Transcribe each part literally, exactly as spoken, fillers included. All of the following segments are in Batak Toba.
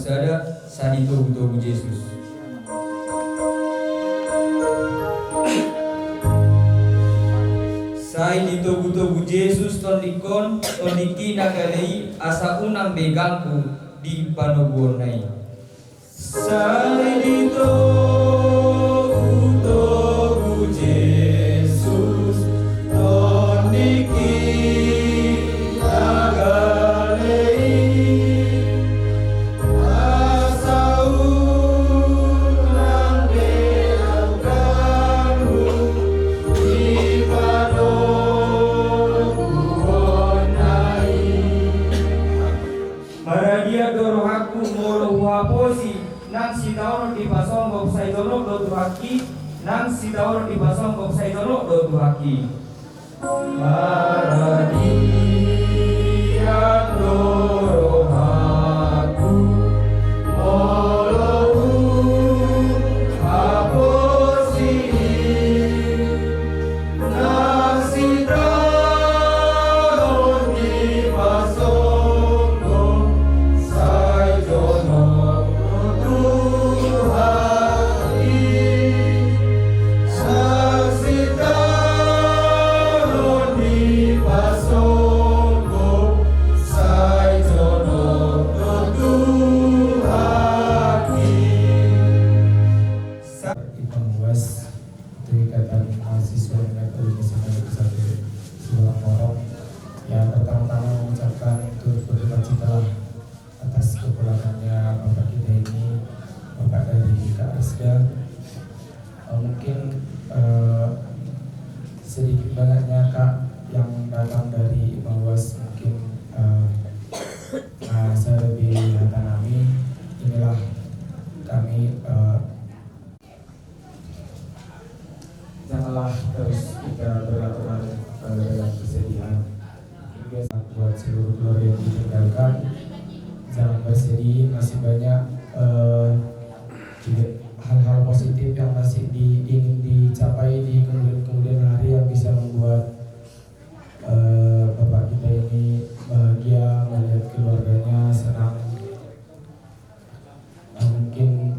Sada. Sai ditogutogu Jesus. Sai ditogutogu Jesus tondingkon, tondingki na gale i, asa unang be ganggu di panoguonna i. Sai ditogutogu Jesus tondingki na gale i, asa unang be ganggu di panoguonna i. Maradian do rohangku molo huhaposi, nang sitaonon dipasonggop sai jonok do Tuhanki, nang sitaonon dipasonggop sai jonok do Tuhanki. Maradian do rohangku molo huhaposi, nang sitaonon dipasonggop sai jonok do Tuhanki. Nang sitaonon dipasonggop sai jonok do Tuhanki. Sa- Ipanguas. Itu ikatan mahasiswa yang ada di S M A Negeri Satu Sibarang Morong. Ya, pertama-tama mengucapkan turut berduka cita lah atas kepulangannya Bapak kita ini, Bapak dari Kak Rizka. Eh, mungkin, eh, sedikit banyaknya, Kak, yang datang dari Ipanguas, mungkin, eh, eh, saya lebih tanami. Inilah kami, eh, Janganlah terus kita berlarut-larut, eh, dalam kesedihan. Juga buat seluruh keluarga yang ditinggalkan, jangan bersedih, masih banyak, eh, juga hal-hal positif yang masih di-, ingin dicapai di kemudian, kemudian hari yang bisa membuat, eh, Bapak kita ini bahagia, melihat keluarganya senang. Nah, mungkin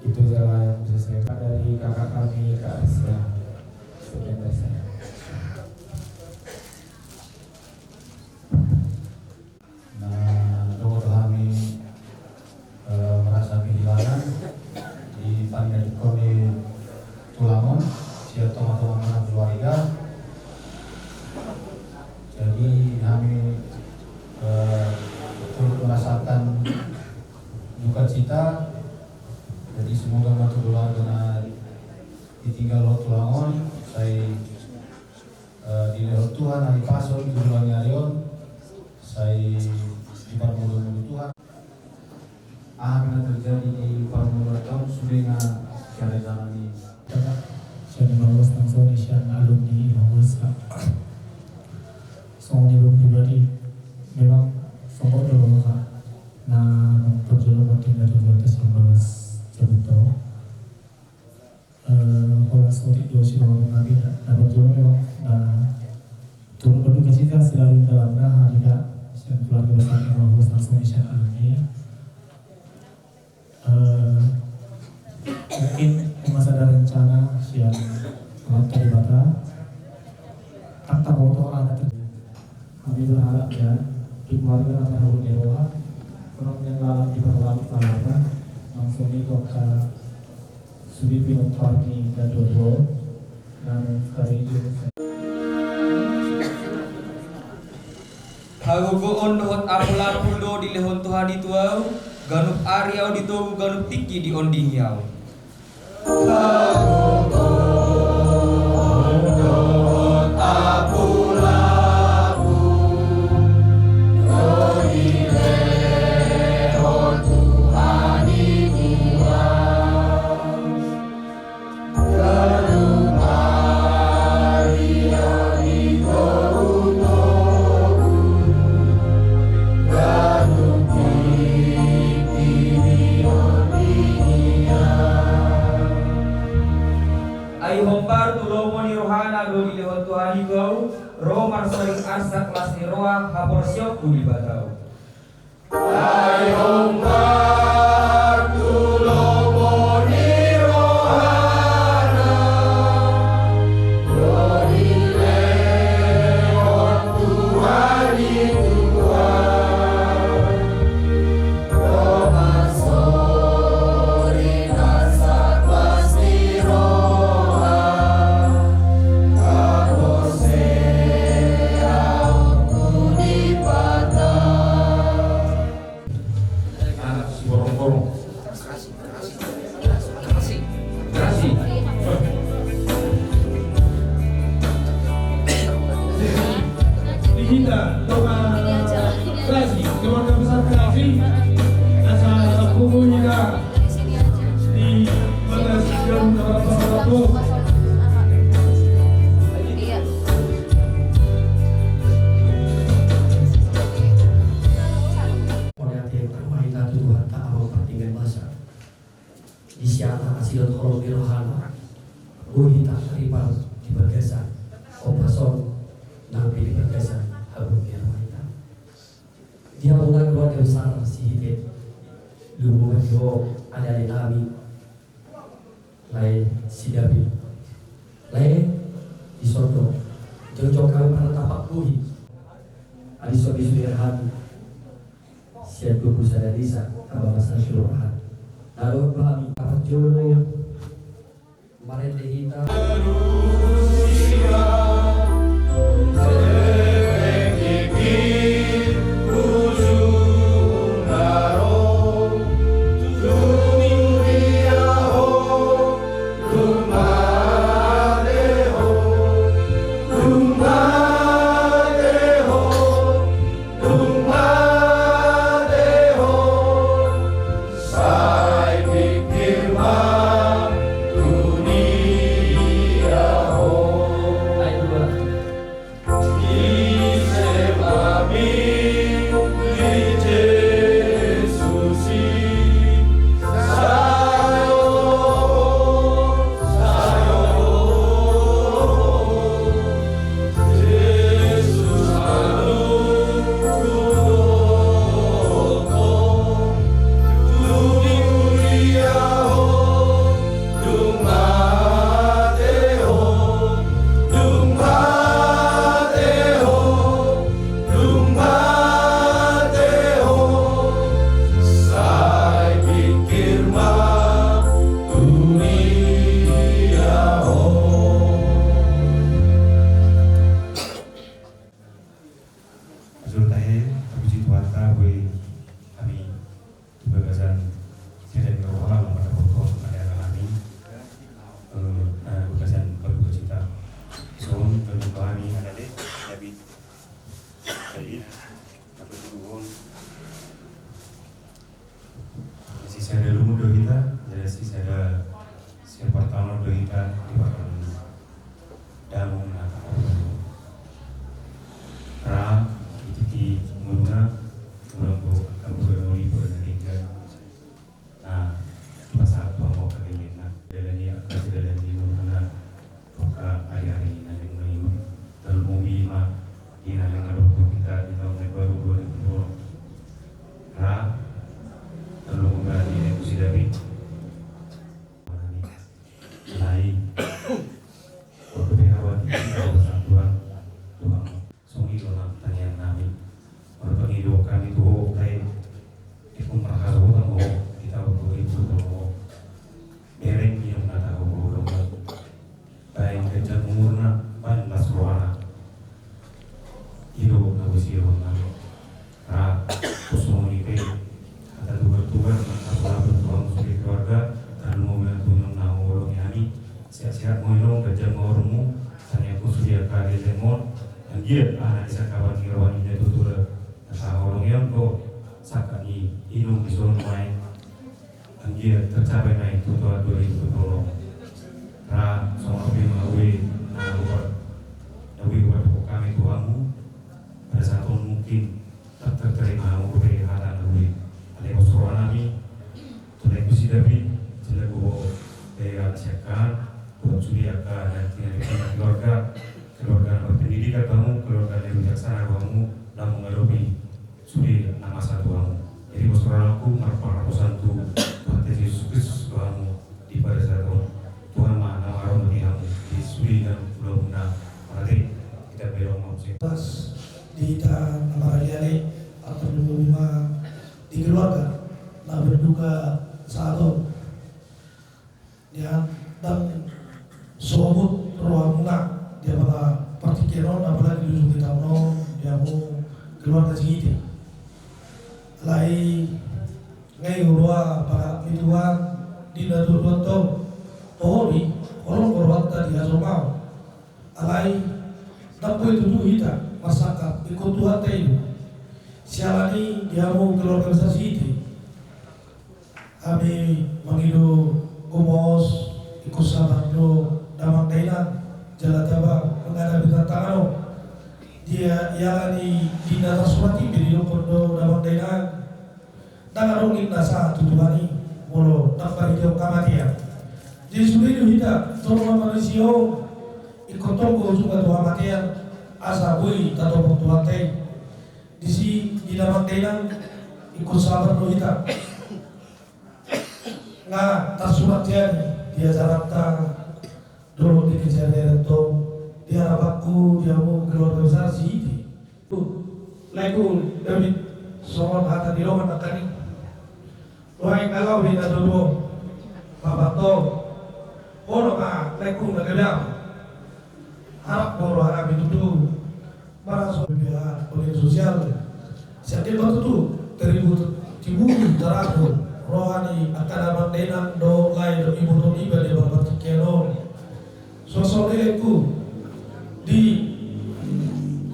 itu saja yang bisa saya dari kakak kami, Kak Rizka. Sekian dari saya. Nah, dohot hami, eh, merasa kehilangan di pangidoan ni tulang on, sian tonga-tonga ni keluarga. Jadi hami, eh, turut merasakan duka cita. Jadi semoga ma tu keluarga na ditinggalhon tulang on, sai, eh, dilehon Tuhan hahipason tu joloan ni ari on, sai diparmudamudam Tuhan. Aha pe na terjadi di parmudamudam on, sude na sian rencana ni. Sian Ipanguas nang songon i sian alumni Ipanguas, Kak. Songon i, pribadi memang songon i do, Kak. Nah, nang parjolo penting dari Ipanguas, Ipanguas cabut do. Eh, holan saotik do sian nami, na parjolo memang, nah, turut berduka cita selalu dalam, nah, hari, Kak, sian keluarga besar Ipanguas nang songon i sian alumni. Eh, mungkin memang sada rencana sian Amanta Debata. Tang taboto aha na terjadi. Hami berharap ya, di keluarga na marhobas ni roha, tolong yang lalap diperlambat lalapna, langsung itu ke sudah pinompar ni dan dua-dua, dan sekali itu. Hagogoon dohot apulapul do dilehon Tuhan i tu ahu, ganup ari ahu ditogu, ganup tingki diondingi ahu. Ai hombar tu lomo ni rohana do dilehon Tuhan i tu ahu, ro marsoring arsak las ni roha haporseaonku di Debata. Ai hombar Terasi. Di hita, Toga Terasi, keluarga besar Terasi, asa pungu hita di mana sidang dalam Mauliate ma hita tu Tuhanta Amang Partingkian Basa. Di siala asi dohot holong ni rohana, boi hita tarlipat di bagasan ombas on, nang pe di bagasan habot ni rohanta. Di hamuna keluarga besar Sihite, lumobi ma di ho ale-ale nami, lae si David, lae, dison do jongjongan hami marnatampak bohi. Adi so di sude hami sian dua pulu sada desa, tamba masa kelurahan. Na dohot hami parjolo marende hita. Jolo tahe, tapuji Tuhanta, boi hami di bagasan sida ni roha, manaportohon ale-ale nami, eh, eh, bagasan berdukacita. Songon, bagi hami ale-ale, David, David, apa itu, Hon? Sisada lungun do hita, jadi sisada sian partangiangan do hita di partangiangan. Damang na tangkas ra di tingki ngoluna, ulang bo angka boru na uli, boru na denggan. Na dipasahat tu hamu angka gellengna, dalan ni angka sidalan ni ngoluna. Angka ari-ari na naeng mangihut, tarlumobi ma di na naeng adong tu hita di taon na baru dua ribu dua puluh. Ra, tarlumobi ma di na naeng tu si David. Alai, waktu pe hawa di hita, Tuhan, Tuhan. Songon i do nang tangiang nami. Marpangido hami tu Ho, lae, ingkon marhasohotan Ho di taon dua ribu dua puluh. Bereng inong na tahaholongi, baen ganjang umurna, baen las rohana. I do na husirihon nami. Ra, songon i pe, hata tugar-tugar, na hupatupa tu hamu sude keluarga, tarlumobi ma tu inong na manghaholongi hami. Sehat-sehat ma inong, ganjang ma umurmu. Tangiangku sude angka gellengmon. Anggiat aha na disangkapan ni roha ni natua-tua na tahaholongi on, sangkap ni inong dison ma i. Anggiat tercapai ma i tu taon dua ribu dua puluh. Ra, songon i pe ma ue na hupa-, na ue hupasahat hami tu hamu. Pada saat on mungkin tak terterima hamu dope hata na uli. Alai pos roha nami tu laengku si David, selaku ho, eh, anak siangkangan, buat sude angka na tinggal di keluarga, keluarga na berpendidikan hamu, keluarga na bijaksana hamu, dalam menghadapi sude na masa tu hamu. Jadi pos rohangku marparhorasan tu Tuhanta Jesus Kristus tu hamu. Di pada saat on, Tuhan ma na mangarahon di hamu di sude na ulaon na mate, kita bereng ma muse. Pas di hita na maraliali, atur dulu ma di keluarga na berduka saat on. Ya, dan sobut rohamuna di apala partingkian on, apalagi di ujung hita on, di hamu keluarga Sihite. Alai ngai ho Roha pangarap ni Tuhan di na tuatua on. Toho do i, holong do rohanta di hajolmaon. Alai ndang boi tutu hita marsangkap, ingkon Tuhanta i do. Siala ni i di hamu keluarga besar Sihite, hami mangido gomos, ingkon sabar do damang dainang jala taba menghadapi tantangan on. Dia iala ni di na tarsurat i pe didokkon do damang dainang, ndang adong ninna sahat tu Tuhan i molo ndang marhitehon hamatean. Jadi sude do hita tong manisia on, ingkon tonggo juga tu hamatean asa boi tatopot Tuhanta i. Disi di damang dainang ingkon sabar do hita. Nga tarsurat jadi di ajaranta dohot di kejadian tong, di harapanku di hamu keluarga besar Sihite. Laengku David, songon hata ni dongan nangkaning, roha ni na laho di na tuatua on, papato, olo ma laengku na gabe. Harap do rohanami tutu marhasohotan, bagian sosial. Sian dia ma tutu taribur, tibur, tarabur roha ni angka damang dainang dohot lae dohot iboto niba di partingkian on. Songon i laengku di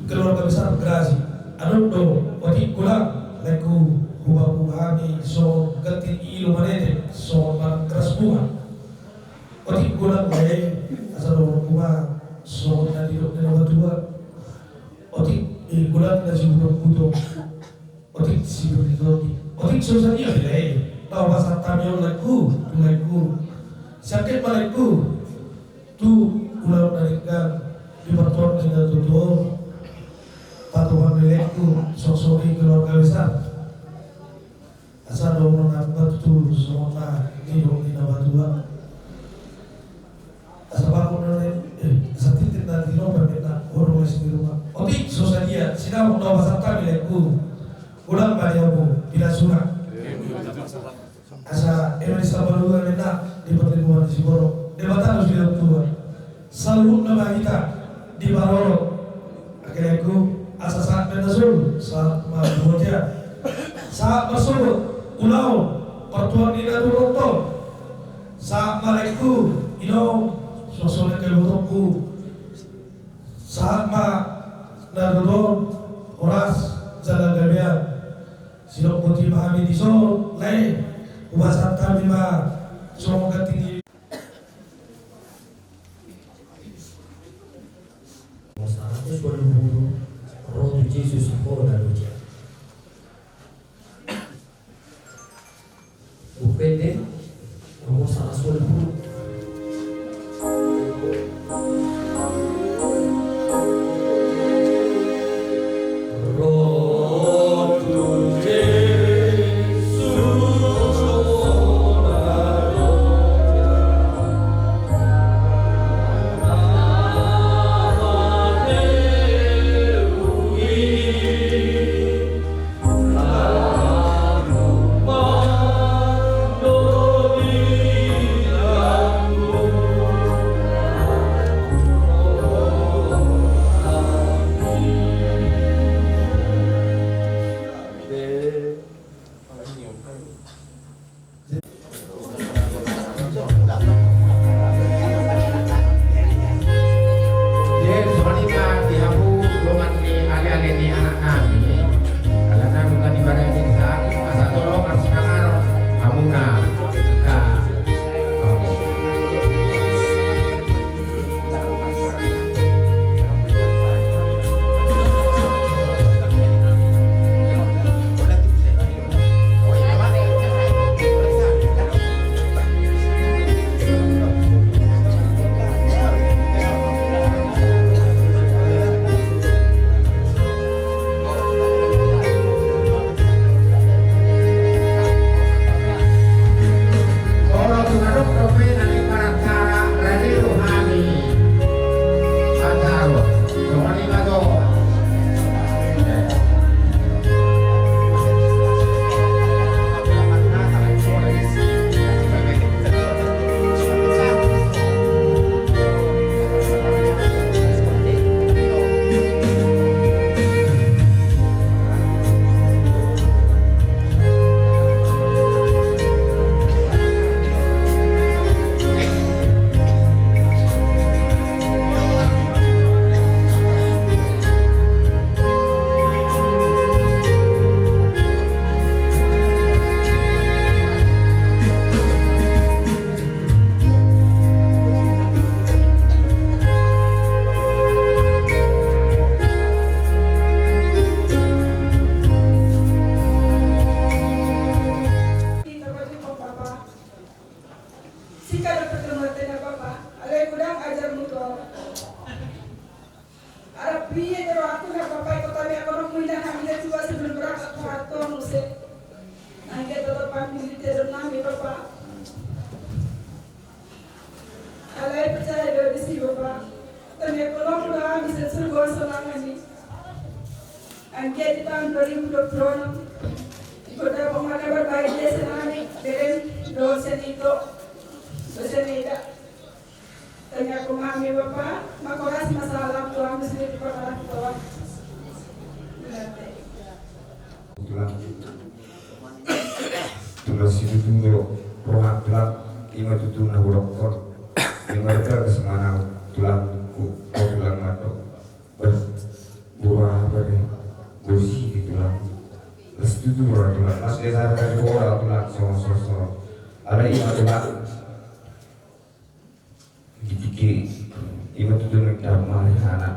keluarga besar Gerasi, adong do otik godang laengku, hubahen hami songon ganti ni ilu manetek, songon manang keras bunga. Otik godang lae, asa dohononku ma songon na nidok ni natua-tua. Otik, eh, godang na sibutobuto. Otik sibutobuto. Otik so sadia pe lae, tau pasahat hami on laengku tu laengku. Sian dia ma laengku tu ulaon na denggan di partuaon ni na tuatua on. Patupa ma laengku songon i keluarga besar. Asa dohonon nami ma tutu songon na nidok ni natua-tua. Asa bangun na, eh, asa tintin na tinopa ninna, olo ma sini rumah. Otik so sadia, sinamot na hupasahat hami laengku. Godang ma di hamu, pinasungan. Asa eme ni sabaluga ninna, di parlinggoman ni siborok. Debata do sidok tua. Saluhutna ma hita diparorot. Angka laengku, asa sahat ma na solu, sahat ma tu bontean. Sahat ma songon ulaon partuaon ni na tuatua on. Sahat ma laengku, inom, songon i angka ibotongku. Sahat ma na tuatua on, horas jala gabean. Sidok boti ma hami dison lae, hupasahat hami ma songon ganti ni Nomor saratus ualu pulu, Ro tu Jesus ho na loja. Buku ende, nomor saratus ualu pulu. Ro tu Jesus ho na loja. Kada pertemuan tena Bapa, alai godang ajarmu tu au. Arap ia jero aku na Bapa, ikut kami aku nang muina kami na jua sebelum berangkat kuator muse. Nang dia tetap kami di dalam nami Bapa. Alai percaya do disi Bapa. Tanya tolong do hami sian surgo sonang hami. Anggiat di tahun dua ribu dua puluh enam ikut dapat maka berbahagia senang hami. Bereng do senito. Do senida. Tanya ku hami Bapa. Maka oras masalah tu hami sendiri perkara kita. Tulang. Tulang situtu do roha tulang, ima tutu na hudokkon. Ima do bagas ma au tulang, tu au tulang mandok. Bah, boru aha be, boru Siti tulang. Las tutu roha tulang, las desa tadi boru tulang, songon songon. Alai ima tulang. Di tingki ima tutu na dapat mari anak.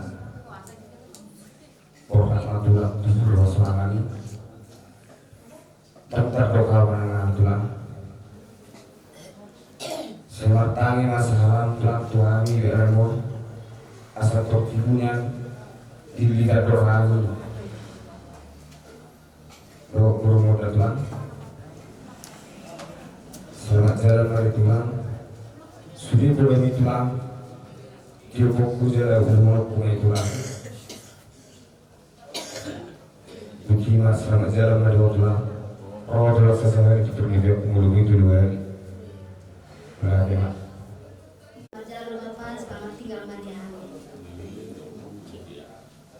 Roha ma tulang tutu roha sonang i. Tangkar do kawan na tulang. Sai martangi ma sahalam tulang tu hami beremo. Asa tong tibunian di litar do hami. Dohot boru Morda tulang. Selamat jalan ma di tulang. Sude poda ni tulang. Tiop bokku jala umur ku ma i tulang. Bukti ma selamat jalan ma di ho tulang. Ro tulang sasahari di pernikahan umur itu dua hari. Berarti ma. Selamat jalan Bapa, selamat tinggal ma di hami.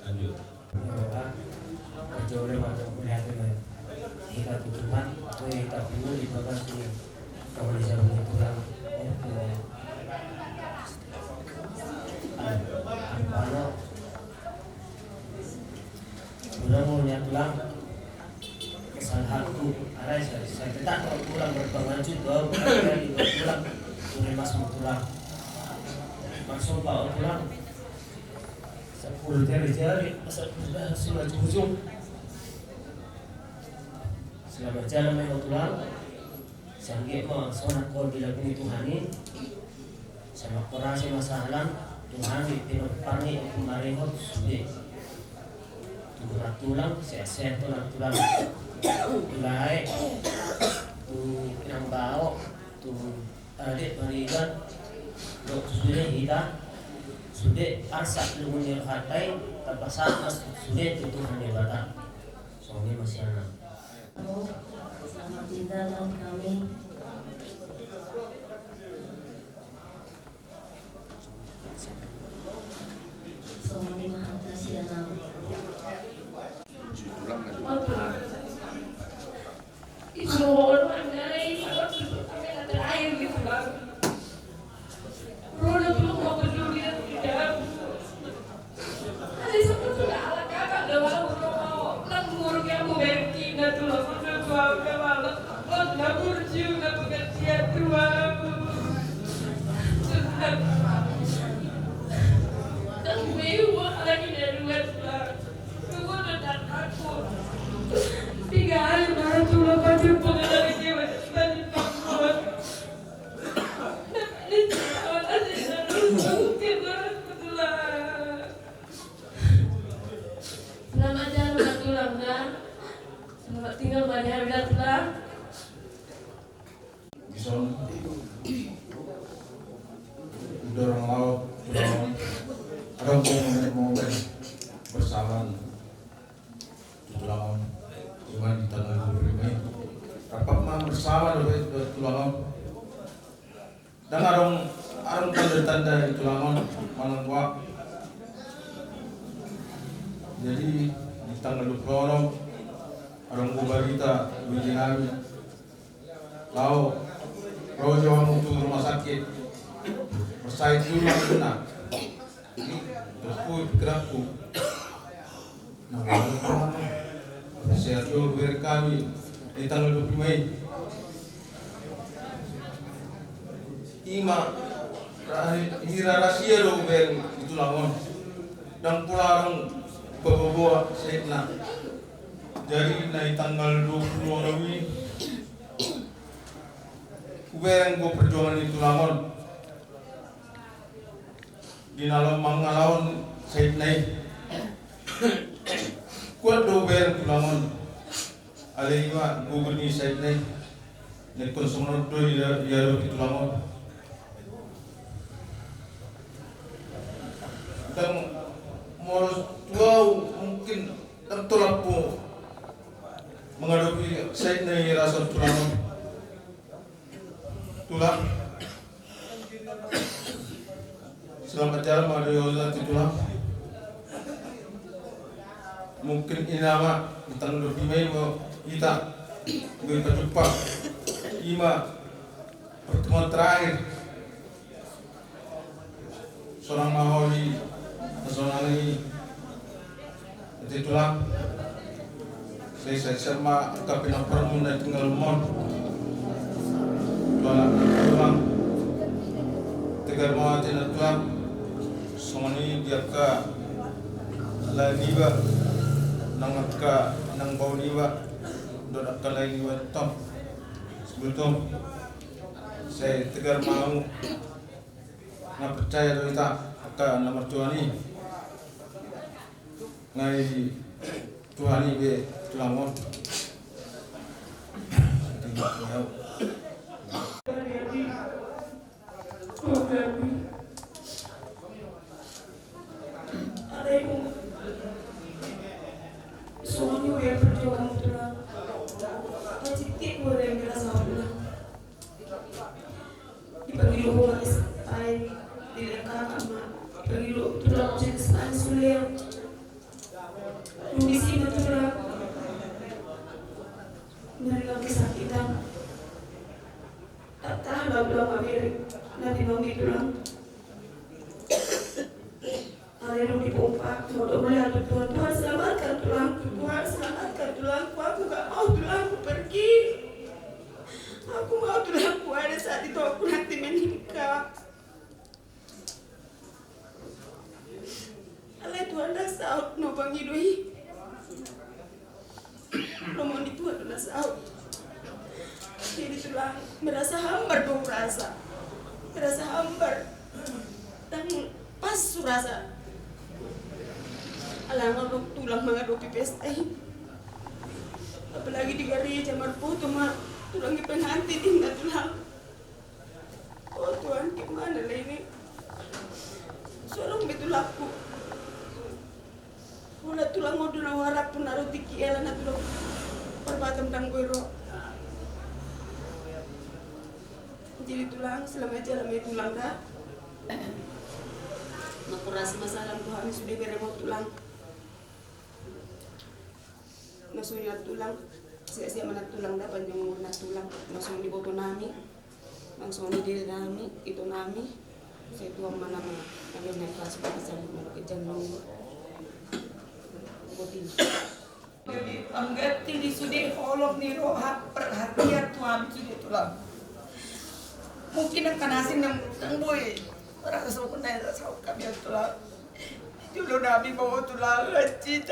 Lanjut. Jauh lewat melihat dengan kita tutupan, kita dulu di bagas ini. Kalau di jauh itu lah. Kalau udah mau lihat tulang, kesalahanku, ada saya, saya tetap kalau tulang berpengacu, tulang, tulang, tulang, tulang, tulang, tulang. Maksud Pak tulang. Sampulu jari-jari, sampulu jari, sampulu jari. Selamat jalan ma ho tulang. Sangge ma sonang ho di lambung ni Tuhan i. Sama korasi masalah Tuhan i, pinompar ni aku marihot sude. Tulang, tulang, sehat-sehat tulang, tulang. Tulang, tu inang bao, tu Ade parigan, dok sude hita, sude arsak lungun ni rohanta i, tapasahat ma sude tu Tuhan Debata. Songon i ma sian ahu. Selamat tinggal dari kami. Songon i ma hata sian ahu. Itu mohon maknai, kalau itu sampai nanti air gitu, Bang. Roda tuh mau peduli dan tidak. Ada satu tuh galak, kakak udah mau, udah mau. Nang burung yang mau berki, nah tuh langsung udah tua, udah malam. Oh, nggak burju, nggak pekerjaan, tuh, Bang. Tuh, Bang. Kan gue, gue lagi dari luar, Bang. Tiga hari baru tuh lo pakai pengenalan dia, Bang. Selamat jalan, Bang Tulang, ya. Selamat tinggal, Bang Tulang. Dison, dorong laho, dorong, dorong momen-momen bersama, dorong, cuma di tanggal dua puluh lima, rapat ma bersama, dorong, dorong, ndang adong, adong tanda-tanda di tulang on, manang boha. Jadi, di tanggal dua puluh onom, adong do barita, bini hami. Laho, ro jo hamu tu rumah sakit. Marsahit dulu, Bang, na. Terus ku, pikiranku. Nah, sehat dulu, biar kami. Di tanggal dua puluh lima i. Ima, ra-, hira rahasia do, biar di tulang on. Ndang pola adong paboa-boa, sahitna. Jadi, na di tanggal dua puluh onom i. Hubereng do perjuangan ni tulang on di na laho mangalahon saitna i. Kuat do hubereng tulang on. Alai ima gugur ni saitna i. Nangkin songon on do ia, ia dohot tulang on. Ndang molo tu ahu mungkin ndang tolap ahu mangadopi saitna i rasa tulang on. Tulang. Selamat jalan ma dohot hita tu tulang. Mungkin i nama tanggung jawab i ma i bo hita. Gue pajumpa. Ima pertemuan terakhir. Sonang ma holi, sonang i. Ate tulang. Sai sai sama angka pinompar muna tinggal mon. Tulang tulang. Tegar ma ate na tulang. Songon i di angka lae niba. Nang angka nang bao niba. Dohot angka lae niba tong. Sebelum tong. Sai tegar ma hamu. Nga percaya do hita angka na martuan i. Nga i Tuhan i be tulang on. Songon i be perjuangan tulang. Pasti tiap gue yang kena sama tulang. Dipangido ho ma S I, dilehon kakak ma. Dipangido tulang S I sude. Dung disi ma tulang. Menerima kesakitan. Tak tahan lalu tulang ma bere. Nanti mau di tulang. Alai dung dipompa, molo mauliate tu Tuhan, Tuhan selamatkan tulang, Tuhan selamatkan tulangku, aku gak mau tulangku pergi. Aku mau tulangku ada saat itu aku nanti menikah. Alai Tuhan ndang saut na hupangido i. Lomo ni Tuhan do na saut. Jadi tulang merasa hambar do hurasa. Merasa hambar. Ndang pas hurasa. Alana do tulang mangadopi pesta i. Apalagi di gareja marfoto ma tulang i pengantin inna tulang. O Tuhan, gimana lah ini? Solong be tulangku. Molo tulang on do na huharap pun aro tingki ela na tulang. Parbatam dang boi ro. Jadi tulang, selamat jalan ya tulang da. Mangkorasi ma salam tu hami sude bereng on tulang. Na songon i na tulang, sia-sia ma na tulang da, panjang umur na tulang, na songon i boto nami, na songon i diri nami, ito nami, sai Tuhan ma na mangalean na ikhlas, mangalean na umur. Jadi pangganti di sude holong ni roha perhatian tu hami sude tulang. Mungkin angka na asing nang, nang boi rasa songon na rasa hami tulang. Jolo nami ma ho tulang, hansit.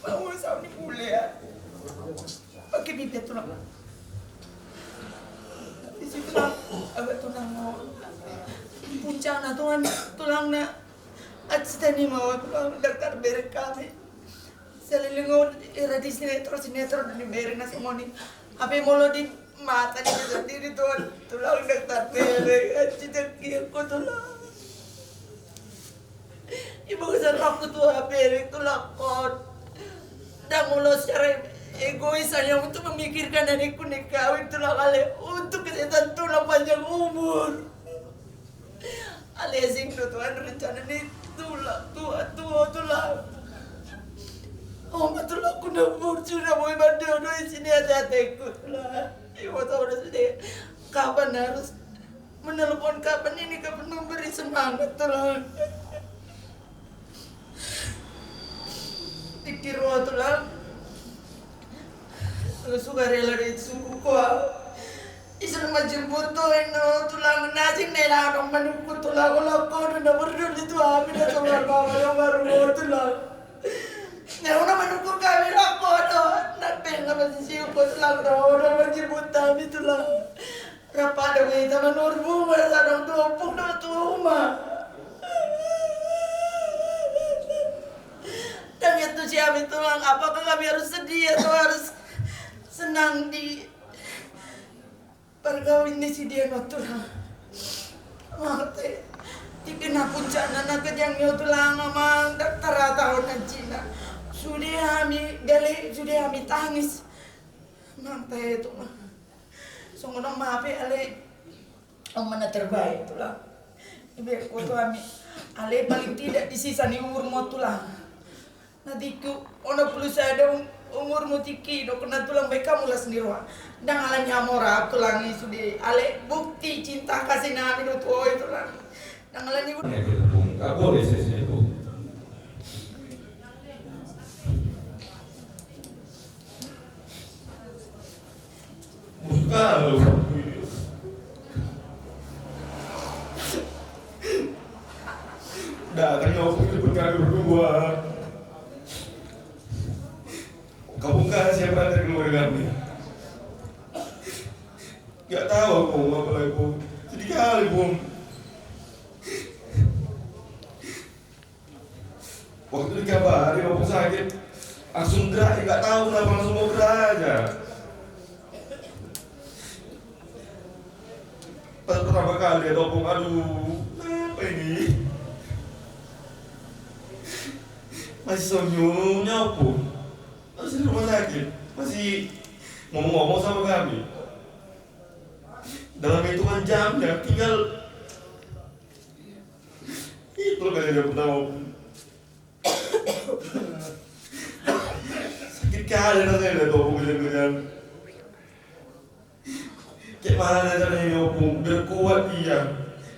Mau sauni mulia. Pakai bibir tulang. Di situ lah, agak tulang mau. Puncak na tulang, tulang na. Hansit ni mau tulang, daktar bereng hami. Saleleng on, era di sinetron, sinetron ni bereng na songon i. Hape molo di mata ni sandiri tulang, tulang ndang tarbereng, hansit anggiat ho tulang. Ima gabe salahku tu hape bereng tulang on. Ndang molo secara egois hanya untuk memikirkan adikku ni kawin tulang, alai untuk kesehatan tulang panjang umur. Alai asing do Tuhan rencana ni tulang, tua, tua tulang. Ho ma tulangku na burju na boi mandohondohi sian ateatengku tulang. Iboto ho do sude kapan harus menelpon, kapan ini, kapan memberi semangat tulang. Pikir ho tulang. Suka rela di suku ko. Ise na manjemput ho, inna ho tulang, na asing na inna adong manungkun tulang, olo ho do na parduli tu hami, na songon mama na marungo tulang. Nga unang manungkun hami rap ho do. Nang pe nga masisiuk ho tulang, ro do manjemput hami tulang. Rap do hita manurbu, masa dong tu ompung do tu uma. Dang i tu si hami tulang, apakah kami harus sedih atau harus senang di pargaulan ni si dia no tulang. Mate. Di kena puncak na na kejang nyo tulang amang, dang tarata ho na jina. Sude hami gale, sude hami tangis. Mate tulang. Songon on ma pe ale. On ma na terbaik tulang. Ibe ko tu hami. Ale paling tidak di sisa ni umurmu tulang. Na tingki onom pulu sada um-, umurmu tingki, dohonon tulang, baen hamu las ni roha. Dang ala ni amora tulang i sude, ale bukti cinta kasih nami do tu ho i tulang. Dang ala ni. Nga boleh sesi itu. Musuh kau. Datang ya, waktu itu pun kami berdua. Kau buka siapa dari keluarga kami? Gak tahu aku mau apa lagi, Bung. Sedih kali, Bung. Waktu dikabari, Bung, sakit, langsung gerak, nggak tahu kenapa langsung mau gerak aja. Pas pertama kali lihat Opung, aduh, apa ini? Masih senyumnya Opung. Masih di rumah sakit, masih ngomong-ngomong sama kami. Dalam hitungan jam, ya, tinggal Itu kejadian pertama. Sakit kali rasanya lihat Opung kejang-kejang. Kayak mana caranya ini Opung, biar kuat dia.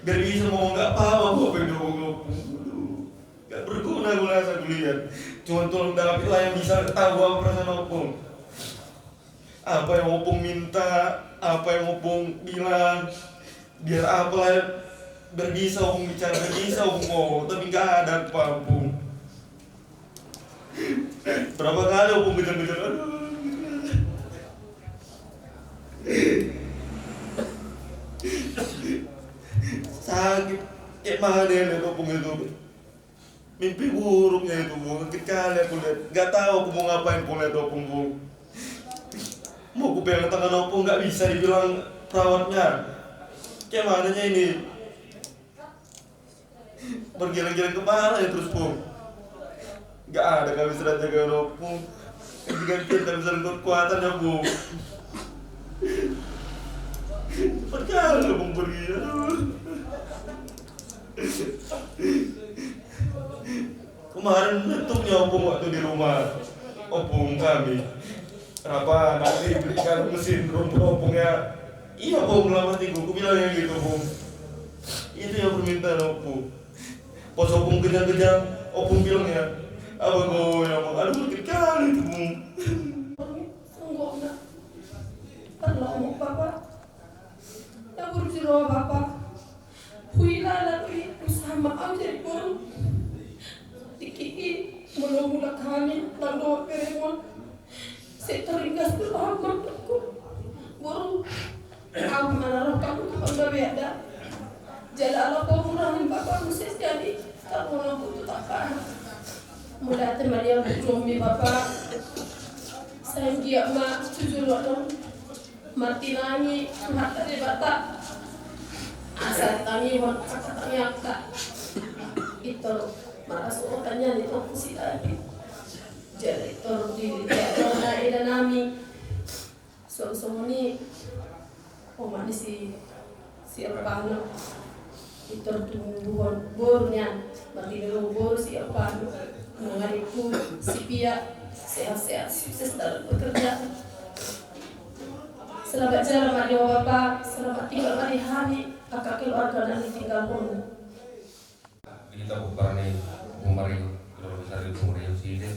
Biar bisa ngomong nggak apa-apa, Opung, dia ngomong Opung. Aduh, nggak berguna gua rasa kulihat. Cuma tolong David lah yang bisa tahu apa perasaan Opung. Apa yang Opung minta, apa yang Opung bilang, biar apa lah, biar bisa Opung bicara, biar bisa Opung ngomong, tapi nggak ada aku paham, Pung. Berapa kali Opung kejar-kejar, aduh. Sakit, kayak mana ya lihat Opung itu. Mimpi buruknya itu, Bung. Sakit kali aku lihat. Nggak tahu aku mau ngapain, Pung, lihat Opung, Bung. Mau aku pegang tangan Opung, nggak bisa dibilang perawatnya. Kayak mananya ini? Bergeleng-geleng kepala ya terus, Bung. Nggak ada kami sudah jaga Opung. Ganti-gantian kami saling kekuatan ya, Bung. Cepat kali Opung pergi. Aduh. Kemarin nyetuknya Opung waktu di rumah Opung kami. Apa nanti belikan mesin rumput Opung ya? Iya, Pung, dalam hatiku. Ku bilang yang gitu, Pung. Itu yang permintaan Opung. Pas Opung kejang-kejang, Opung bilang ya, apa kau yang mau? Aduh, sakit kali itu, Pung. Sungguh nak. Perlu mau, Bapak. Tabur jero bapa. Huila lalu i usaha ma au jadi boru. Dikiki molo mulak hami lang dohot beremon. Sai terringgas do roham mandok ho boru. Au ma na roham tu panggabean da. Jala ala pamurahan bapa muse jadi. Tarbono butuh tapahan. Mauliate ma di hamu bapa. Sai anggiat ma jujur adong. Martinangi Tuhanta Debata. Asa ditangihon angka tangiangta. Pintor marasuhon tangiang ni Ompu si David. Jala pintor dilehon na eda nami. Songon i omak ni si, si Ervano. Pintor tumbuhon boru nian, martinodohon boru si Ervano. Nang adikku si Pia, sehat-sehat, sukses dalam pekerjaan. Selamat jalan ma di ho bapa, selamat tinggal ma di hami, angka keluarga na ditinggalhon. Di kita bubar ni bumari, kalau besar di bumari yang sini,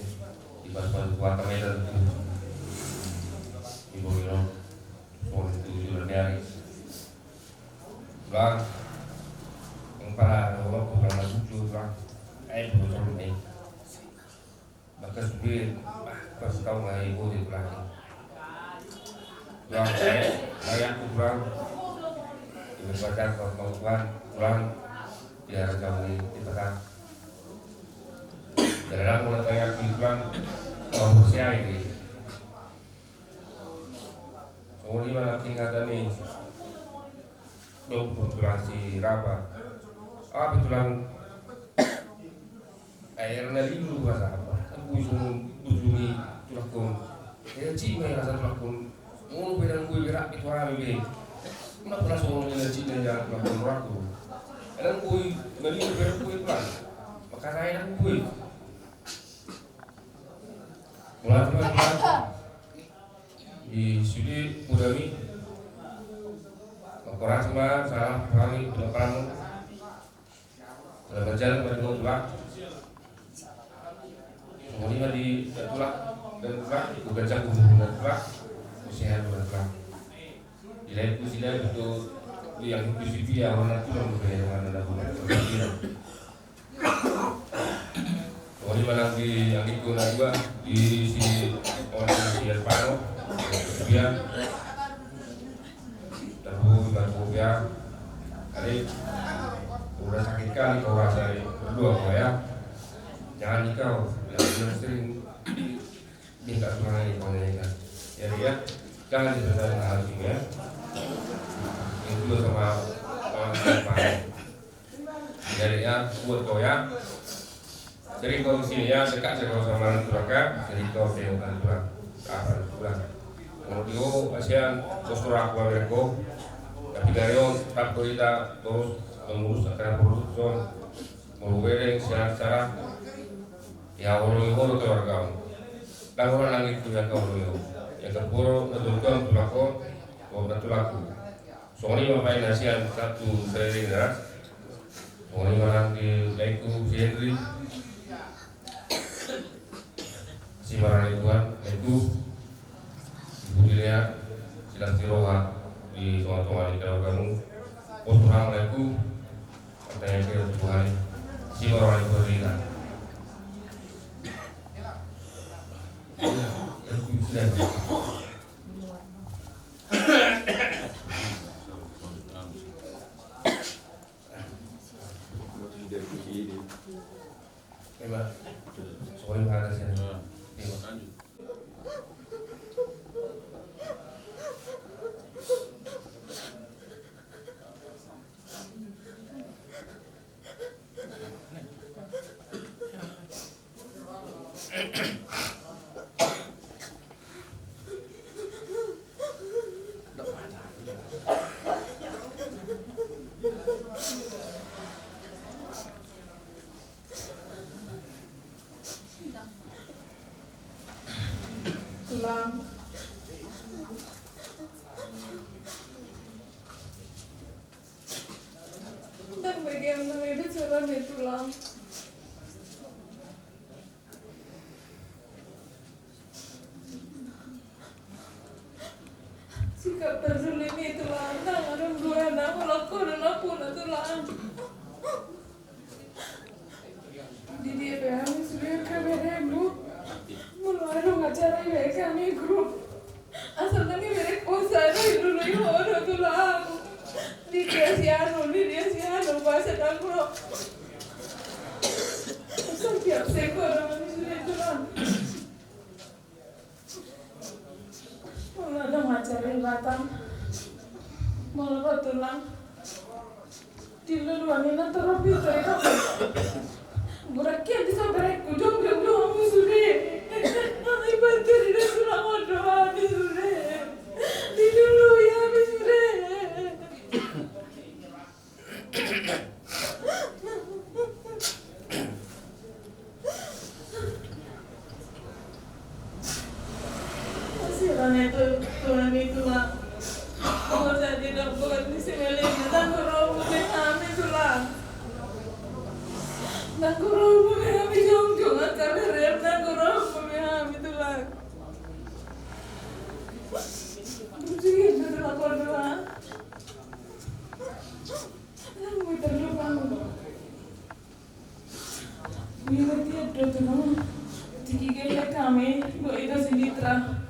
di pas-pas buat kami dan di bumari no, soal itu sudah dari. Bang, yang para, bukan masuk juga, Bang. Eh, bukan soal ini. Bagas Pas tau ngai bodi tulang. Tulang, eh, ayahku tulang. Ibu pacar, kau tulang, tulang. Biar kau di, di tengah. Dalam mulai tayang di tulang, kau percaya ini. Songon i ma nang tingkatan ni. Dong pun tulang si rapa. Apa tulang? Air na lilu bahasa apa? Aku songon bujuni tulangkon. Ya cik mai rasa tulangkon. Mau beda gue berak itu rame be. Kenapa langsung ngomong dengan cik dan jangan tulangkon ragu? Kadang gue na lilu berak gue tulang. Maka saya dan gue. Mulai tulang tulang. Di sini pudami. Makoras ma salah kami tulang. Dalam berjalan pada dua tulang. Kemudian di tulang dan tulang, bukan jago bukan tulang, usia bukan tulang. Di lain ku sila itu yang itu si dia orang tulang bukan yang mana bukan. Songon i ma nang di anggiku na dua, di si, oh, di si Elvano, dia. Terus, terus dia. Tadi, udah sakit kali kau rasa ini. Berdua kau ya. Jangan nikah, bilang, bilang sering. Minta Tuhan ini kau nikah. Ya, ya. Jangan disesuaikan hal ini ya. Yang kedua sama, sama, sama. Jadi ya, buat kau ya. Jadi kau di sini ya, dekat saja kau sama orang tua kan. Jadi kau tengok orang tua. Apa orang tua? Kalau dia, kasihan, bos orang tua mereka. Tapi dari on, tak berita terus mengurus acara produksi. Molo bereng sehat secara. Ya, olo i olo keluarga. Dang olo nang itu ya kau olo. Ya kepuro na tulang tulang ko, kau na tulangku. Songon i ma paina sian satu sering ya. Songon i ma nang di laiku si Henry. Si marani Tuhan laiku. Si Putri Lea. Si Lasti Roha. Di tonga-tonga ni keluargamu. Bos Tuhan laiku. Pertanyaan ke Tuhan. Si marani Tuhan. Tulang. Ndang bagian na mebe cara me tulang. Sikap tersulit ni tulang, ndang adong dua na molo ko do na puna tulang. Di dia pe hami sude ke beremu. Molo adong acara ibaen hami grup. Asal nang iberek posa do i dulu i hodo tulang. Di dia si anu, di dia si anu, bahasa dangro. Asal tiap seko do hami sude tulang. Molo adong acara i Batam, molo ro tulang, di luluan i na torop i tor i do. Burak i di sabarek ku jongjong do hami sude. Hami bantu di do tulang on do hami sude. Di lului hami sude. Sirana itu Tuhan itu lah. Kalau saya tidak buat di sini lagi, tanggung romo di kami tulang. Tanggung romo di kami jongjong, kami rem, tanggung romo di kami tulang. Lucu ya, itu lakon doang. Nang gue terlupa. Gue ngerti ya, dua tuh, Bang. Di Gigele hami, do ita si Mitra.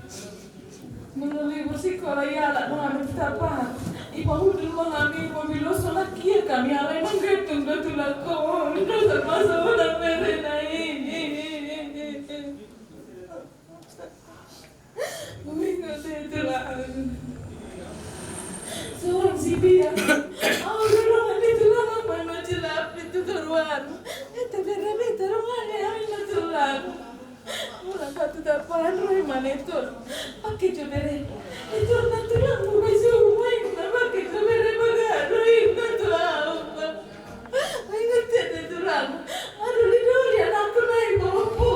Molo libur sikola ialap do hami tu Tapan. Ipahundul ma hami mobil on songon i hami alai manggantung do tulangkon. Dosa masa unang merena i. Uingot tulang. Surang si Bia. Au do dongan ni tulang, au ma mancilap di tu toruan. Ita bere beta dongan ni au na tulang. Mulak hatu Tapan ro i ma na itor. Pake jo bere. Itor na tulang, buka suhu main na pake jo bere, baga do i na tulang. Uingot hita tulang. Aduh, lidoli anakku na i, bapakku.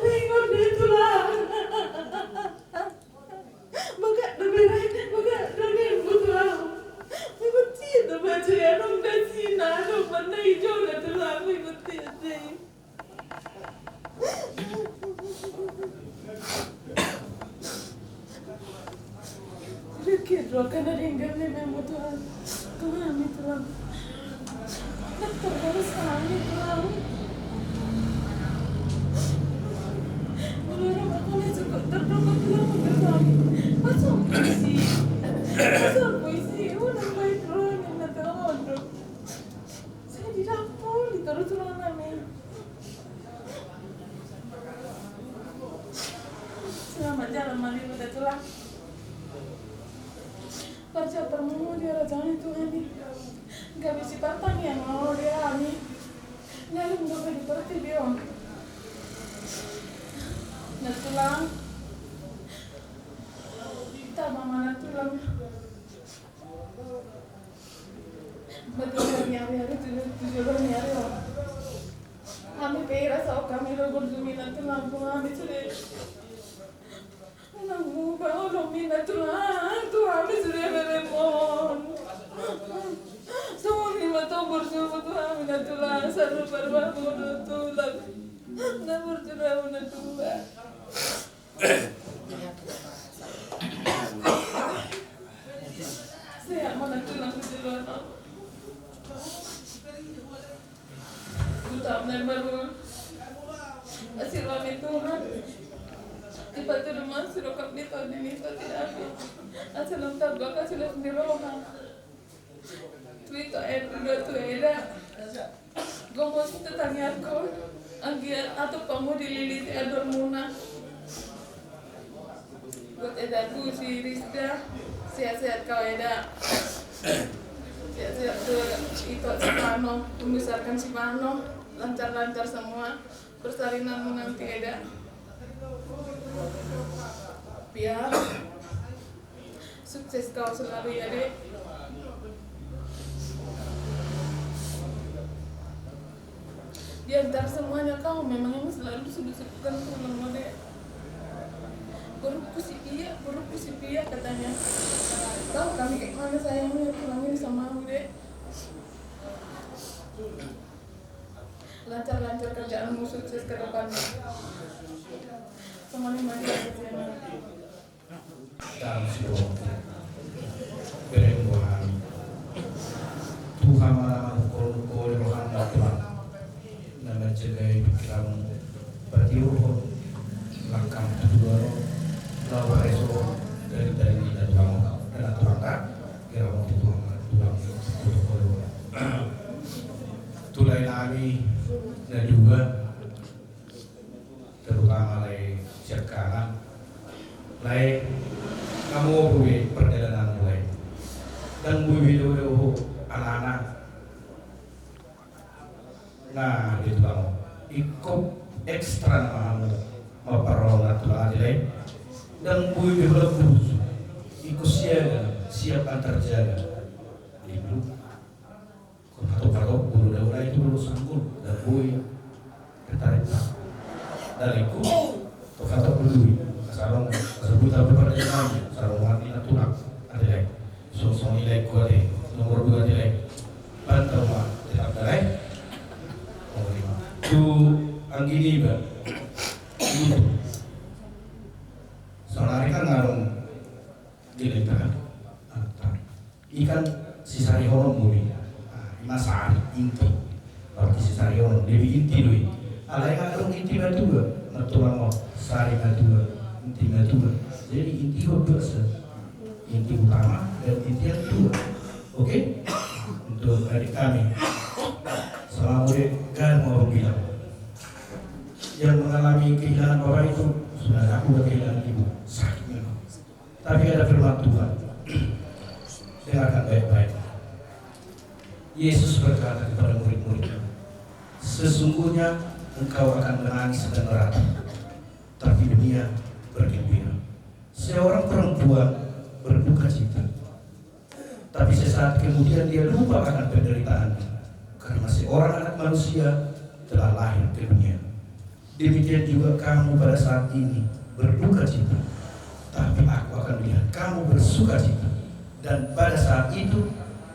Uingot hita tulang. Baga do bere, baga do ni butuh. Uingot hita baju i, adong dasi na, adong warna ijo na tulang, uingot hita. Riki, doakan na denggan ni memu Tuhan. Tuhan, Tuhan. Dokter harus kami, Tuhan. Menurut aku ni cukup terpukul, Tuhan, Tuhan. Masuk puisi. Masuk puisi. Udah baik, Tuhan, yang nak tahu, Tuhan. Saya di dapur, di terus ruangan ni. Selamat jalan, Mami, udah tulang. Parjolo parmuji raja ni Tuhan i. Gabe sipartangiang ma ro di hami. Nyalum dope di portibi on. Na tulang. Tama ma na tulang. Betul, kami hari-hari tujuh, tujuh hari-hari, Om. Kami pe rasa, oh, kami lo berjuang, nanti lampu kami sudah. Nang mu bawa lo mina tulang, tu kami sudah beremon. Semua lima tahun berjuang, tu kami na tulang, selalu berbuat bodoh tulang. Nah, berjuang na tulang. Sehat ma na tulang di joloan on. Buta ma na baru. Asi roha ni Tuhan. Dipatudu ma sidokap ni Tuhan, ni Tuhan tidak aku. Asa lam tabak, asa lam di roha. Tu ito, eh, tu eda. Gomos tu tangiangku. Anggiat atop hamu dililiti andormuna. Buat edaku si Rizda, sehat-sehat kau, Eda. Sehat-sehat tu ito si Pano, membesarkan si Pano, lancar-lancar semua. Persalinan menanti Eda. Biar sukses kau selalu ya, Dek. Di antara semuanya kau memang yang selalu sudut-sudutkan tulang, Dek. Boruku si Pia, boruku si Pia katanya. Tahu kami kayak mana sayangnya tulang ini sama aku, Dek. Lancar-lancar kerjaanmu, sukses ke depannya. Semuanya maju aja, Siana. Dalam si Tuhan. Bereng Tuhan. Tuhan mana mangkol-kol rohana Tuhan. Na manjagai pikiranmu. Patiuruhon. Langkam tu dua ro. Lawa reso. Dari-dari na tulang. Na tulang ka. Kira mau tulang. Tulang. Tulang. Tulai nami na dua, terutama lae siangkangan, lae, nunga boi be pardalanan lae, ndang boi be dohot anana. Nah, di tulang, ingkon ekstra nama hamu mamparrohahon na tulang, ate lae. Ndang boi be holan burju, ingkon siaga, siap antar jaga. Itu. Hatop-hatop, bulu daun itu bulu sanggul, dan bui. Ketarik. Dan itu, hatop-hatop bulu. Sarung, sarung buta berpada dengan, sarung mati na tulang. Ate lae. Song-song nilai kuat, eh. Nomor dua nilai. Bantau ma, tetap dalai. Nomor lima. Tu anggini ba. Itu. Saudari kan ngarung nilai tahan. Ah, tahan. I kan sisarihononmu i. Ah, ima sari, inti. Berarti sisarihononmu, lebih inti do i. Alai adong inti matua, na tulang on, sari matua, inti matua. Jadi inti on dua se, inti utama dan inti yang dua. Oke? Untuk adik kami, selama muda kan mau bilang, yang mengalami kehilangan bapak itu sudah, aku udah kehilangan ibu, sakit memang. Tapi ada firman Tuhan. Dengarkan baik-baik. Yesus berkata kepada murid-muridnya, "Sesungguhnya engkau akan menangis dan meratap, tapi dunia bergembira." Seorang perempuan berduka cita, tapi sesaat kemudian dia lupa akan penderitaannya, karena seorang anak manusia telah lahir ke dunia. Demikian juga kamu pada saat ini berduka cita, tapi aku akan melihat kamu bersuka cita, dan pada saat itu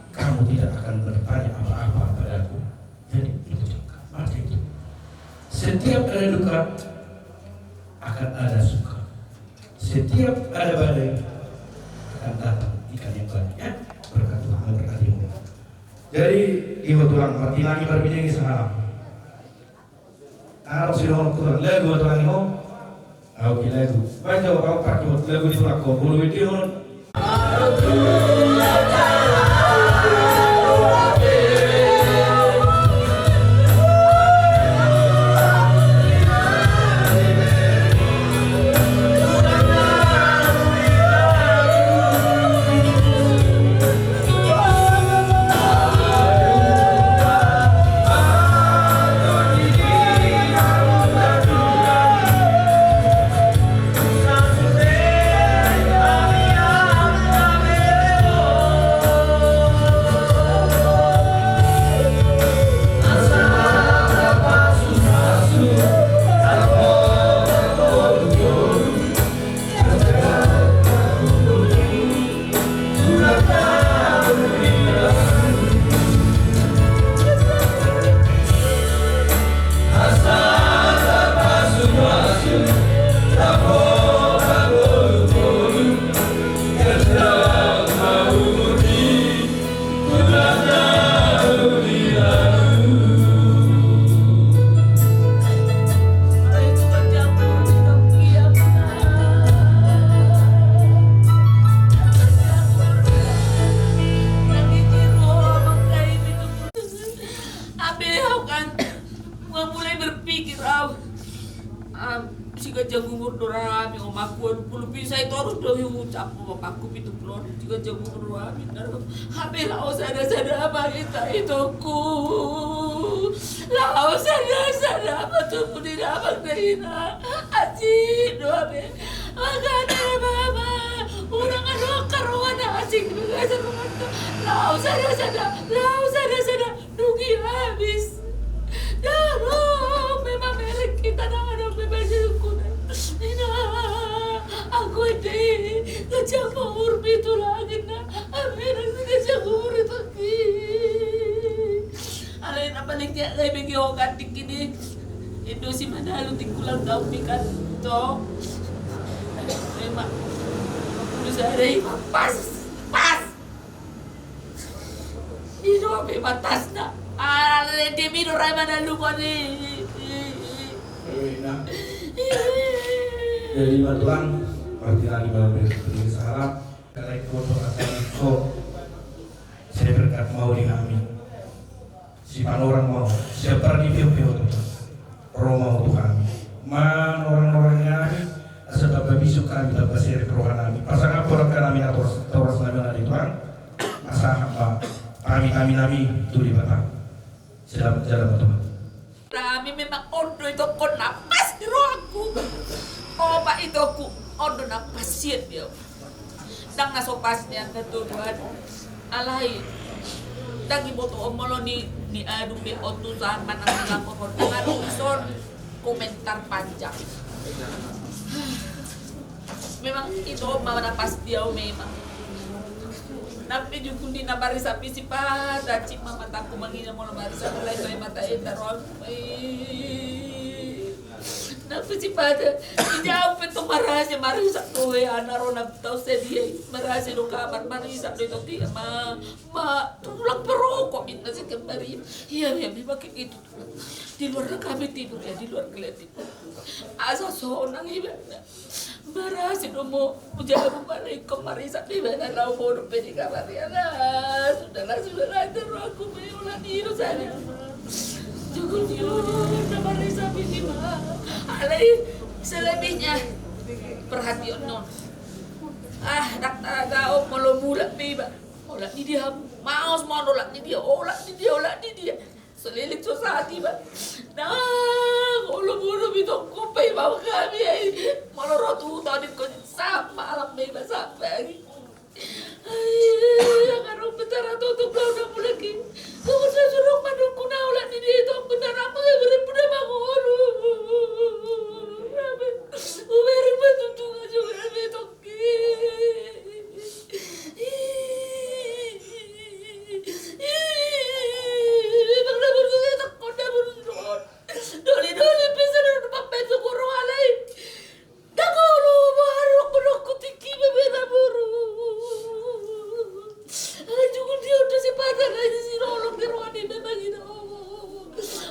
kamu tidak akan bertanya apa-apa padaku. Jadi itu juga, maka itu. Setiap ada duka akan ada suka. Setiap ada badai akan datang ikan yang baik. Ya, berkat Tuhan, berkat Tuhan. Jadi, ibu tulang, mati lagi berbinyanyi sahabat. Arok si Romo tulang, lagu tulang imo. Au ki lagu. Baca au pakai lagu di tulang ko. Bulu itu. Hape au kan, nga mulai berpikir au. Ah, siganjang umur do roha hami, omakku, walu pulu pitu, sai torus do huucap, omakku pitu pulu onom, siganjang umur roha hami. Hape laho sada-sada ma hita, itongku. Laho sada-sada ma tubu di damang na hina. Asing do hape. Makana bapa, unang adong haroan na asing di bagasan rumanta. Laho sada-sada, laho sada-sada. Dung i habis. Ndang adong be mamereng hita, ndang adong be masungkun. Ina, anggo ende i ganjang ma umurmi tulang, ina. Hami nang ganjang umur i tonggi. Alai na paling dia ngai bege ogan dikini. Indo si manalu tingkulang daun ikan to. Memang. Pulu sada i pas. Pas. Ido pe batasna. Ale demi do rai mana lu koni. Jadi matuang martina di malam ini salam. Kalau ikut orang kami kok saya berkat mau di kami. Sipanorang ma ho, sian pardipeopeo Tuhan. Ro ma ho tu hami. Manorang-norang hami, asa tamba bisuk hami, tamba serep roha nami. Pasangap roha nami, na toras, toras nami na di Tuhan. Asa hamba hami, hami nami tu Debata. Selamat jalan ma Tuhan. Hami memang on do itongku na pas di rohangku. Opa, itongku, on do na pas sian dia. Ndang na so pas nian na tolu an. Alai ndang diboto on molo ni, ni adong be on tu zaman na laporhon, ndang adong dison komentar panjang. Memang ito ma na pas di au memang. Nang pe jugul ni na marisa pe sipata cik ma matangku mangina molo marisa mulai tu ae mata enda rohangku. Na pe sipata, ija au pe tong marasi, marisap do i, anak ro na tau sadia i, marasi do kamar, marisap do i tong dia ma, ma, tulang perokok inna si kembar i. Ia, ia, memang begitu. Di luar kami tidur ya, di luar kalian tidur. Asa sonang ibana. Marasi do mo, ujar aku balik, kau marisa pe ibana, lau bodoh pe di kamar ya lah. Sudahlah, sudahlah, itu aku pe ulah tidur sana. Jugul-jugul, na marisa pe ibana. Alai, selebihnya, perhatian non. Ah, dak tahu, molo mulak pe iba. Olat ni dia, maos ma on olat ni dia, olat ni dia, olat ni dia. Selilit so sati ba. Nah, olo bodo bitong kupe ba kami ai. Molo ro tu tadi ko sapa alam me ba sapa ai. Ai, yang anu betara tutup kau na mulaki. Kau sa surung manungku na olat ni dia itu aku na ramu ya beri puna bangun. Uberi batu tunga juga betong.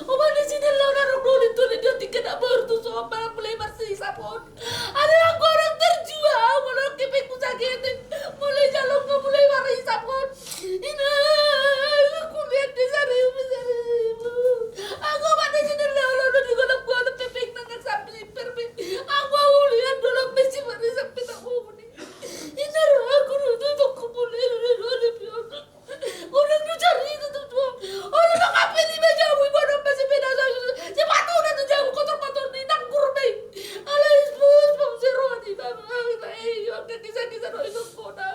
Oman di sini lo na rok doli tole dia tiket na baru tu sopa mulai marsisap on. Ada yang goreng terjual, mulai kepek ku sakit, mulai jalung ke mulai marsisap on. Ina, aku lihat di sana, di sana. Aku mana sini lo lo di golok gua ada kepek nangan sambil perbe. Aku lihat dulu besi marsisap kita. Ina ro aku dulu tu toko mulai dulu dulu pion. Orang tu cari itu tu tu. Orang tu kafe di meja mu ibu ada masih beda saya. Sepatu dah tu jauh kotor-kotor di tangkur be. Alai bos bos seroa di bang. Alai yo kisah-kisah no itu kona.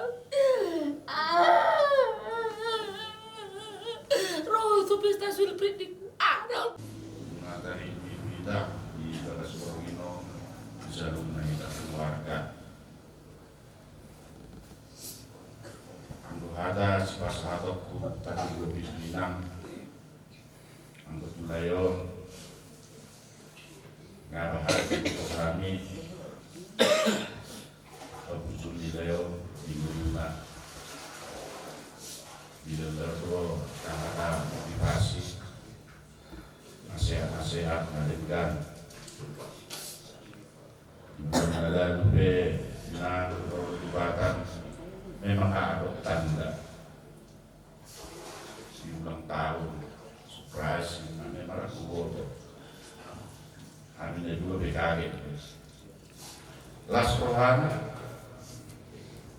Roh itu pesta sulprit di. Ah, dah. Mengatari di kita di dalam sebuah ino di salung kita keluarga. Anggo hata sipasahatonku tadi gobi inang, anggo tu lae on, nga bahat di kosami, pabujul di lae on, di guruna, di lae on, kata-kata motivasi, nasihat-nasihat na denggan. Di bulan na lalu pe, na Jumatan, memang adong tanda. Di ulang tahun, surprise, na memang aku boto. Hami na dua pe kaget. Las rohana,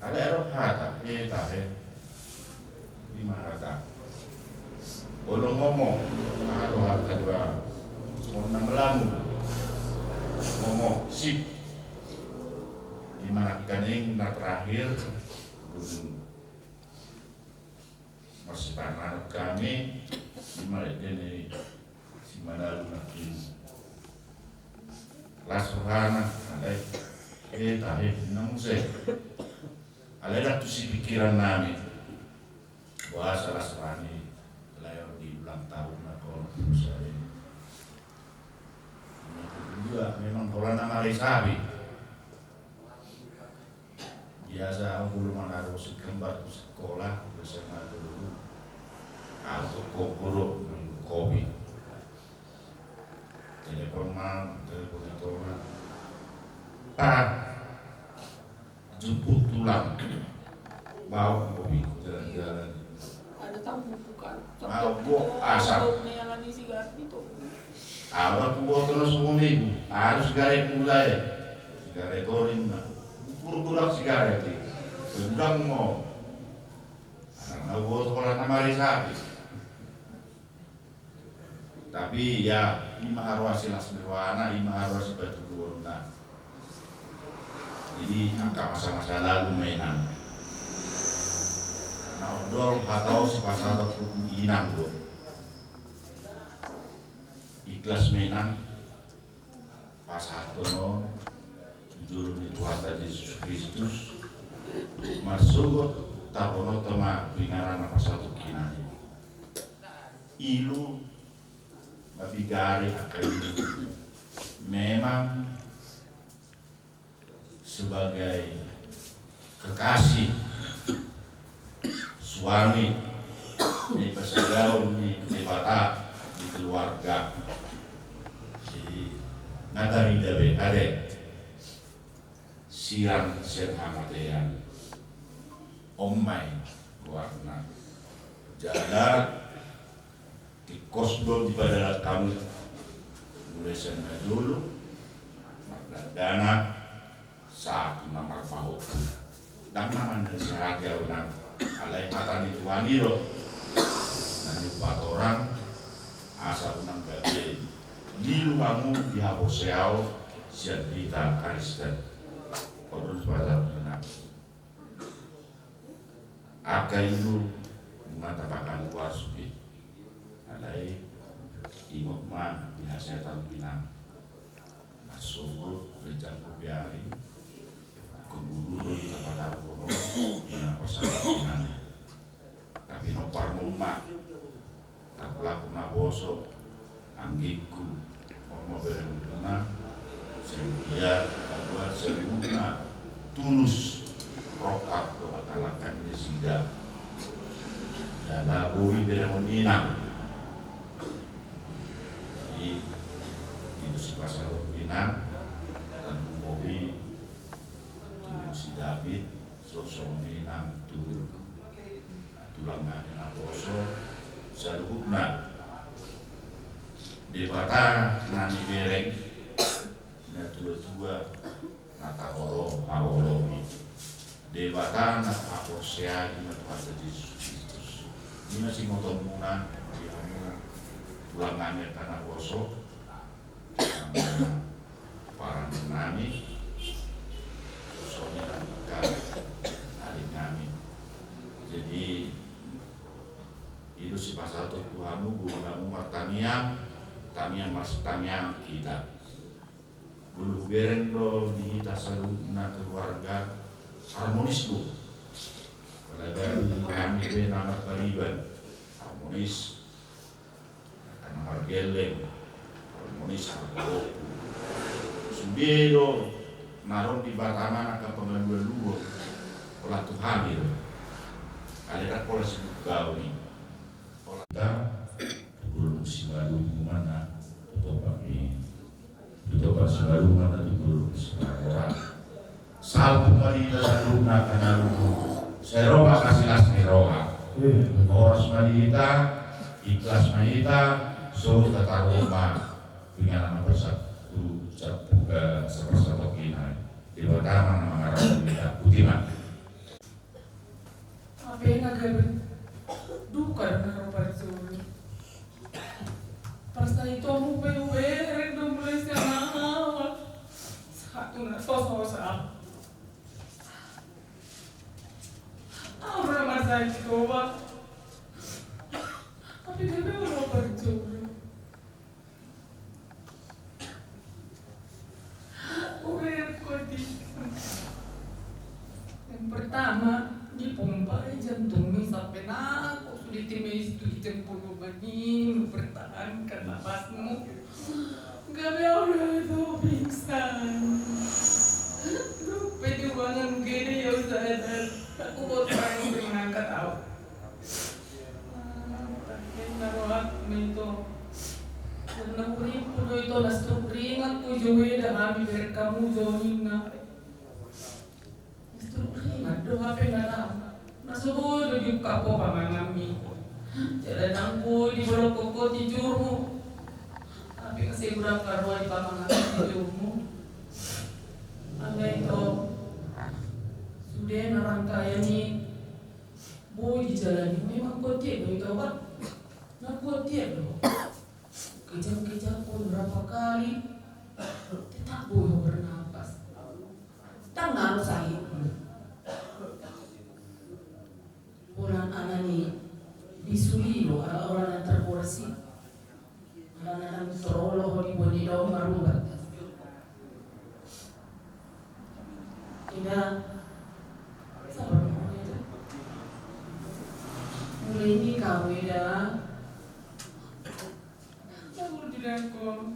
Alai adong hata, eh, tahe. Ima hata. Olo ngomong, adong hata dua. Songon na melamu. Ngomong, sip. Ima nangkaning na terakhir. Marsipanahan hami, ima ede ni si Manalu nangkin. Las rohana, alai, eh, tahe, na muse. Alai ndang tusi pikiran nami. Boasa las rohana, alai di ulang tahun na kono, muse. Dua, memang holan na maresapi. Biasa au dulu manarusi kembar tu sekolah, biasa manarusi. Au tu kokoro, kopi. Telepon ma, telepon ma. Pa, jemput tulang. Bawa kopi, jalan-jalan. Ada tamu bukan. Mabok asap. Bau mealan isi garbi tu. Au huboto na songon i, harus garet mulai. Sigaret orin na. Ukur-ukur sigaret i. Undang mo. Anak na huboto holan na maresapi. Tapi ya, ima haroa si las ni rohana, ima haroa si patuduonna. Jadi angka masa-masa lalu ma inang. Na ondol hata on sipasahat tu inang do. Ikhlas ma inang. Pasahaton on tu jolo ni Tuhanta Jesus Kristus. Marsogot tabonoto ma pinarana pasahat tu inang i. Ilu, mapigari angka ilu. Memang sebagai kekasih suami na ipasadaon ni Debata di keluarga. Jadi, na tarida be ate, sirang sian hamatean. On ma i goarna. Jala tingkos do dipadalan hamu mulai sian na jolo, mardangdanan sahat tu na marpahompu. Ndang na mandang sahali au nang, alai hata ni Tuhan i do na nipatorang, asa unang gabe lilu hamu di haporseaon sian hita Kristen. On do sipata nang. Angka i do nunga tapakaluar sude. Alai ingot ma di hasehatan inang. Marsogot rencana biari. Keburu do hita pataruhon on di na pasahat inang. Tapi nomparmuna ma. Laku-laku naposo, anggingku, on ma beremuna, sehingga saluhutna tulus, rongkap dohot halak ni nasida. Jala boi beremuna inang. Jadi, itu sipasada inang, dan boi, itu si David, so songon i nang tu tulang nami naposo, saluhutna. Debata na nibereng, na tua-tua, na taholongi, Debata na haporseai ma Tuhanta Jesus Kristus. I ma singotonmuna di hamu tulang nami naposo, parange nami, songon i nang angka adek nami. Jadi, i do sipasahaton tu hamu, boi hamu martangiang, tangiang marsitangiang hita. Molo hubereng do di hita saluhutna keluarga harmonis do. Apalagi hami pe na marpariban harmonis. Angka na margelleng, harmonis angka pahompu. Sude do na ro di Batam an angka pangalualuon, pola tu hami do. Alai ndang pola sibukaon i. Pola hita, tu bulung simalungun na, tu topak ni. Ito pasupasu ma na tu guru. Salpu ma di hita saluhutna angka na lumobi. Sai ro ma angka silas ni roha. Horas ma di hita, ikhlas ma hita, so tataruhon ma. Pinangido ma parsatu, sapu, eh, saparsatu hita. Debata ma na mangarahon hita. Botima. Hape na gabe duka do na ro parjolo. Parsahitonnami pe hubereng do mulai sian na awal sahat tu na so sahat. Au do na marsahit i, Tuhan. Hape gabe na ro parjolo. Udah, yang pertama, dipompa jantungmi sampe nangkok sude, timis tu jam puluh pagi mempertahankan napasmu. Gabe au do pingsan. Dope di ruangan U G D au sadar. Aku baru terakhir mengangkat au. Ah, na rohakku ma ito. Karena hurippu do ito na stroke ringan, tu jolo eda hami bereng hamu jo ninna. Na stroke ringan do hape na, na so boi do diungkap ho pamanganmi. Jala ndang boi dibolongkon ho tijurmu. Hape sai godang angka roha di pamangan tijurmu. Alai ito, sude na rangkaian i. Boi dijalani, memang kuat dia do ito, Pak. Na kuat dia do. Kejang-kejang pun berapa kali, tetap boi ho bernapas. Tangan sahit. Orang anak ni disuli lo, orang yang terkorsi. Alana ndang torolo ho di boni dao marubat. Eda, sabar ma ho eda. Mulai ni kau eda. Sabar di dako.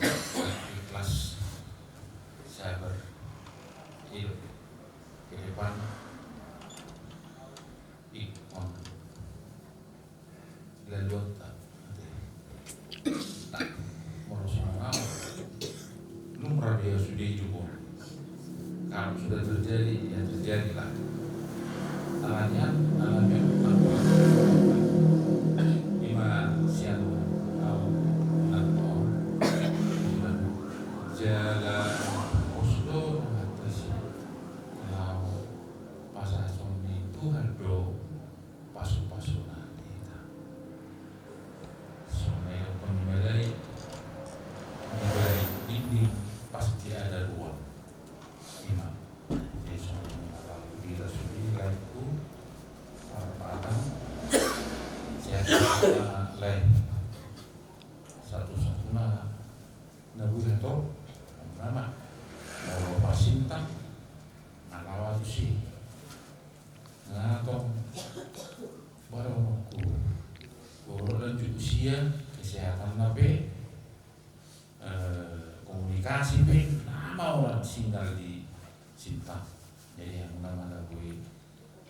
Ikhlas, sabar, hidup ke depan, ikut. Lalu tak, tak, molo songon au, lumrah dia sudah hidup. Kalau sudah terjadi, ya terjadilah. Alanian, alanian, aku, ima sian au, nak mau, sudah jalan, pos do, atas, lau, pasahat ni Tuhan do, pasu-pasuna hita. Songon na didok ni malai, dinding pasti ada ruang. Ima. Jadi songon na didok sude laengku, marpatang, sehat-sehat ma lae. Satu-satuna na boi hatop, nama, molo parsintang, na lawa tusi. Nga tong, baru aku. Baru lanjut usia, kesehatanna pe, eh, komunikasi pe, nama orang tinggal di cinta. Jadi yang nama na boi,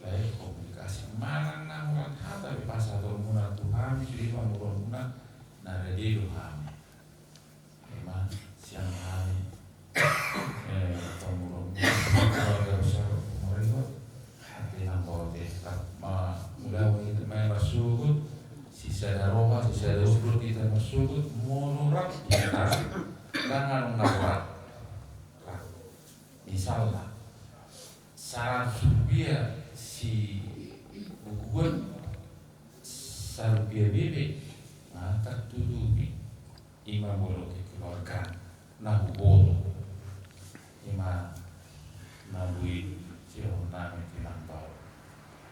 baik komunikasi. Manang na orang hata pe pasahatonmuna tu hami, sude pamoruonmuna, na rade do hami. Ima sian hami, eh, pamoruon keluarga besar Maregot, hati nang bau tetap ma, udah ma hita ma marsogot, sisada roha, sisada ukur hita marsogot, molo rap hita, ndang adong na rap. Misalna, saratus rupiah sibukuan, sarupiah bebek, nga tartutupi. Ima molo kekeluargaan na huboto. Ima na boi sidohonon nami tinambal.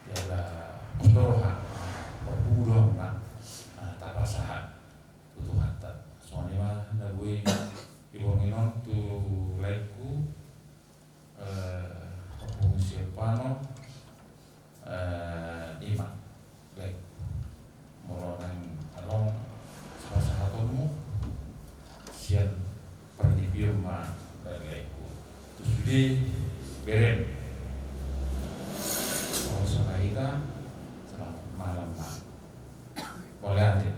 Jala pos do roha, pos do roha, na, na tapasahat tu Tuhanta. Songon i ma na boi diborngin on tu laengku, eh, Ompung Silvano, eh, ima, baik. Molo naeng adong pasahatonmu, sian Pardipium ma, baik, baik. Tu sude berem. Songon i ma hita, selamat malam ma. Mauliate.